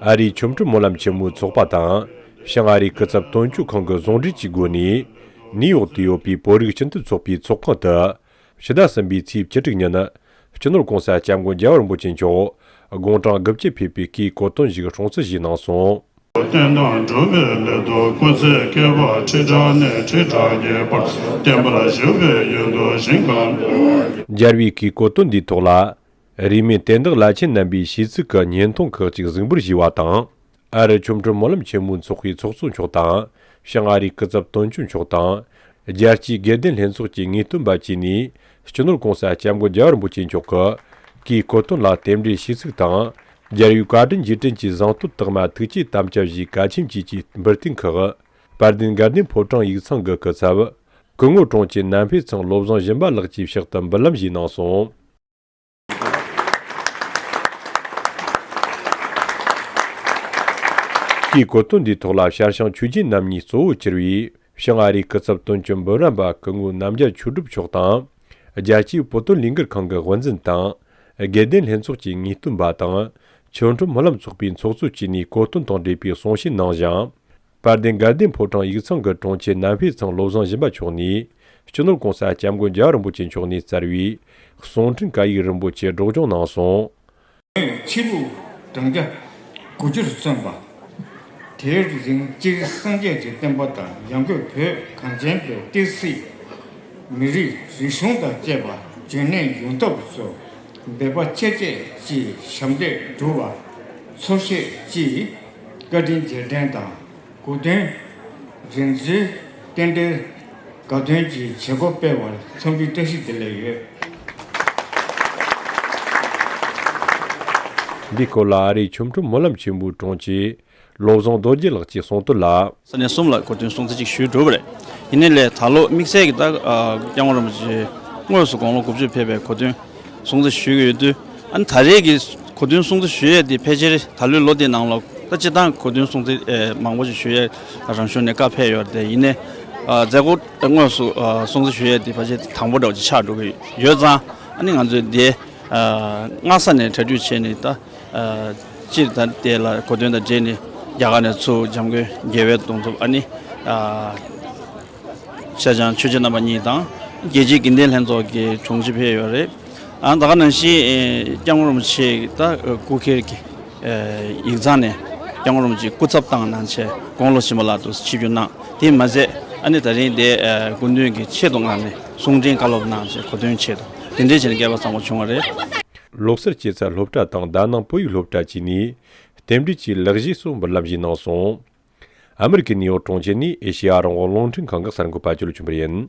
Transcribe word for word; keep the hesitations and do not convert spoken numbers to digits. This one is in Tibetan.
ཨ་རིའི་ཆོ་འཕྲུལ་སྨོན་ལམ་ཆེན་མོའི་ཚོགས་པ་དང་། བྱང་ཨ་རིའི་སྐུ་ཚབ་དོན་གཅོད་ཁང་གི་ཟུང་འབྲེལ་གྱི་སྒོ་ནས། ནིའུ་ཡོག་ཏུ་ཡོད་པའི་བོད་རིགས་སྤྱི་མཐུན་ཚོགས་པའི་ཚོགས་ཁང་དུ། ཕྱི་ཟླ་གསུམ་པའི་ཚེས་བཅུ་དྲུག་ཉིན། སྤྱི་ནོར་༸གོང་ས་༸སྐྱབས་མགོན་རྒྱལ་བ་རིན་པོ་ཆེ་མཆོག་དགུང་གྲངས་དགུ་བཅུ་ཕེབས་པའི་སྐུའི་གོ་སྟོན་ཞིག་སྲུང་བརྩི་ཞུས་གནང་སོང་། བསྟན་དང་འགྲོ་བའི་སླད་དུ་སྐུ་ཚེ་བསྐལ་པ་ཁྲི་ཕྲག་ནས་ཁྲི་ཕྲག་གི་བར་བརྟན་པར་བཞུགས་པའི་ཡོན་དུ་ཞིང་ཁམས། རྒྱལ་བའི་སྐུའི་གོ་སྟོན་འདིའི་ཐོག་ལ། རིས་མེད་དོན་དག་བླ་ཆེན་རྣམ་པའི་ཞུས་ཚིག་གི་བརྙན་ཐུང་ཁག་ཅིག་གཟིགས་འབུལ་ཞུས་པ་དང་། ཨ་རི་ཆོ་འཕྲུལ་སྨོན་ལམ་ཆེན་མོའི་ཚོགས་པའི་ཚོགས་གཙོ་མཆོག་དང་། བྱང་ཨ་རིའི་སྐུ་ཚབ་དོན་གཅོད་མཆོག་དང་། རྒྱལ་སྤྱིའི་དགེ་ལྡན་ལྷན་ཚོགས་ཀྱི་ངེས་སྟོན་པ་བཅས་ནས། སྤྱི་ནོར་༸གོང་ས་༸སྐྱབས་མགོན་རྒྱལ་བ་རིན་པོ་ཆེ་མཆོག་གི་སྐུའི་གོ་སྟོན་ལ་རྟེན་འབྲེལ་ཞུས་ཚིག་དང་། རྒྱལ་བའི་བཀའ་དྲིན་རྗེས་དྲན་གྱི་བཟང་བསྟོད་དག་མ་ཐུགས་བསྐྱེད་དམ་བཅའ་བཞིའི་གལ་ཆེན་བཅས་ཀྱི་འབུལ་རྟེན་ཁག་དཔལ་ལྡན་དགའ་ལྡན་ཕོ་བྲང་ཡིག་ཚང་གི་སྐུ་ཚབ། སྐུ་ངོ་དྲུང་ཆེ་ནམ་འཕེལ་ཚང་བློ་བཟང་སྦྱིན་པ་ལགས་ཀྱིས་ཕྱག་ཏུ་འབུལ་ལམ་ཞུས་གནང་སོང་། སྐུའི་གོ་སྟོན་འདིའི་ཐོག་ལ་ཞར་བྱང་ཆོས་རྗེ་རྣམ་གཉིས་གཙོ་བོ་གྱུར་བའི་བྱང་ཨ་རིའི་སྐུ་ཚབ་དོན་གཅོད་འབུམ་རམས་པ་སྐུ་ངོ་རྣམ་རྒྱལ་ཆོས་གྲུབ་མཆོག་དང་། རྒྱལ་སྤྱིའི་བོད་དོན་ལས་འགུལ་ཁང་གི་དབུ་འཛིན་དང་། དགེ་ལྡན་ལྷན་ཚོགས་ཀྱི་ངེས་སྟོན་པ་དང་། ཆོ་འཕྲུལ་སྨོན་ལམ་ཚོགས་པའི་ཚོགས་གཙོ་བཅས་ནས་གོ་སྟོན་དང་འབྲེལ་བའི་གསུང་བཤད་གནང་ཞིང་། དཔལ་ལྡན་དགའ་ལྡན་ཕོ་བྲང་ཡིག་ཚང་གི་དྲུང་ཆེ་ནམ་འཕེལ་ཚང་བློ་བཟང་སྦྱིན་པ་མཆོག་ནས། སྤྱི་ནོར་༸གོང་ས་༸སྐྱབས་མགོན་རྒྱལ་བ་རིན་པོ་ཆེ་མཆོག་ནས་སྩལ་བའི་གསུང་འཕྲིན་བཀའ་ཡིག་རིན་པོ་ཆེ་སྒྲོག་སྦྱང་གནང་སོང་། ཆོས་ལུགས་འབྲང་རྒྱ་དགུ་བཅུར་སོན་པ། དེའི་རིང་སྤྱིར་སངས་རྒྱས་ཀྱི་བསྟན་པ་དང་ཡང་སྒོས་བོད་གངས་ཅན་པའི་གཏེར་སྲིད། མི་རིགས་རིག་གཞུང་དང་བཅས་པ་འབྱོར་གནས་ཡོང་ཐབས་སུ་འབད་པ་ཆེ་བཅས་ཀྱིས་ཞབས་འདེགས་བསྒྲུབས་པ། ཚོགས་ཞིང་གི་བཀའ་དྲིན་རྗེས་དྲན་དང་གོ་སྟོན་རིན་བསྡུའི་རྟེན་འབྲེལ་དགའ་སྟོན་གྱི་བྱེད་སྒོ་སྤེལ་བར་འཚམས་འདྲིའི་བཀྲ་ཤིས་བདེ་ལེགས་ཡོད། འདིའི་སྐོར་ལ་ཨ་རིའི་ཆོ་འཕྲུལ་སྨོན་ལམ་ཆེན་མོའི་དྲུང་ཆེ་བློ་བཟང་རྡོ་རྗེ་ལགས་ཀྱིས་གསུངས་དོན་ལ། ས་གནས་གསུམ་ལ་གོ་སྟོན་སྲུང་བརྩི་ཅིག་ཞུས་གྲུབ་པ་རེད། ཡིན་ནའི་ལས་ད་ལོ་དམིགས་བསལ་གྱི་ད་ཨ་སྐྱབས་མགོན་རིན་པོ་ཆེ་དངོས་སུ་དགུང་ལོ་དགུ་བཅུ་ཕེབས་པའི་གོ་སྟོན་སྲུང་བརྩི་ཞུས་ཀྱི་ཡོད་དུས། ཨ་ནི་ད་རེས་ཀྱི་གོ་སྟོན་སྲུང་བརྩི་ཞུ་ཡས་དེ་ཕལ་ཆེར་ད་ལོའི་ལོ་དེའི་ནང་ལོགས་ད་སྤྱིར་བཏང་གོ་སྟོན་སྲུང་བརྩི་ཨེ་མང་པོ་ཞིག་ཞུ་ཡས་རང་གཞུང་ནས་བཀའ་ཕེབས་ཡོད་རེད་དེ། ཡིན་ནའི་ཨ་མཛད་སྒོ་དངོས་སུ་ཨ་སྲུང་བརྩི་ཞུ་ཡས་དེ་ཕལ་ཆེར་དང་པོ་འདྲ་བོ་ཅིག་ཆགས་འགྲོ་གི་ཡོད་ཙང་། ཨ་ནི་ང་ཚོས་དེ་ཨ་སྔ་ས་ནས་གྲ་སྒྲིག་བྱས་ནས་ད་ཨ་སྤྱིར་ད་དེ་ལ་གོ་སྟོན་དང་འབྲེལ་ནས་རྒྱ་གར་ནས་ཚུར་འཇམ་མགོན་རྒྱལ་བའི་གདུང་འཚོབ། ཨ་ནི་ཨ་ཤར་བྱང་ཆོས་རྗེ་རྣམ་པ་གཉིས་དང་རྒྱལ་སྤྱིའི་དགེ་ལྡན་ལྷན་ཚོགས་ཀྱི་དྲུང་ཆེ་ཕེབས་ཡོད་རེད། ཨ་ད་ག་ནང་བཞིན་ཨེ་སྐྱབས་མགོན་རིན་པོ་ཆེ་ད་ཨེ་སྐུ་སྒེར་གྱི་ཨེ་ཡིག་ཚང་ནས་སྐྱབས་མགོན་རིན་པོ་ཆེ་སྐུ་ཚབ་བཏང་གནང་བྱས་དགུང་ལོ་ཕྱི་མ་ལ་དུ་ཆིབས་བསྒྱུར་གནང་། དེ་མ་ཟད་ཨ་ནི་ད་རིང་དེ་ཨེ་སྐུ་མདུན་གྱི་ཆེད་དུ་མངགས་ནས་གསུང་འཕྲིན་བཀའ་སློབ་གནང་བྱས་གོ་སྟོན་ཆེད་དུ་དེ་འདྲའི་བྱས་ནས་སྐལ་པ་བཟང་པོ་བྱུང་བ་རེད། ལོ་གསར་སྐྱེད་ཚལ་སློབ་གྲྭ་དང་དཱ་ནང་བོད་ཡིག་སློབ་གྲྭ་བཅས་ནས་རྟེན་འབྲེལ་གྱི་ལེགས་སྐྱེས་སུ་འབུལ་ལམ་ཞུས་གནང་སོང་། ཨ་མི་རི་ཀའི་ནིའུ་ཡོག་གྲོང་ཁྱེར་ནས་ཨེ་ཤེ་ཡ་རང་དབང་རླུང་འཕྲིན་ཁང་གི་གསར་འགོད་པ་ཇོ་ལུ་ཆོས་འཕེལ་ཡིན།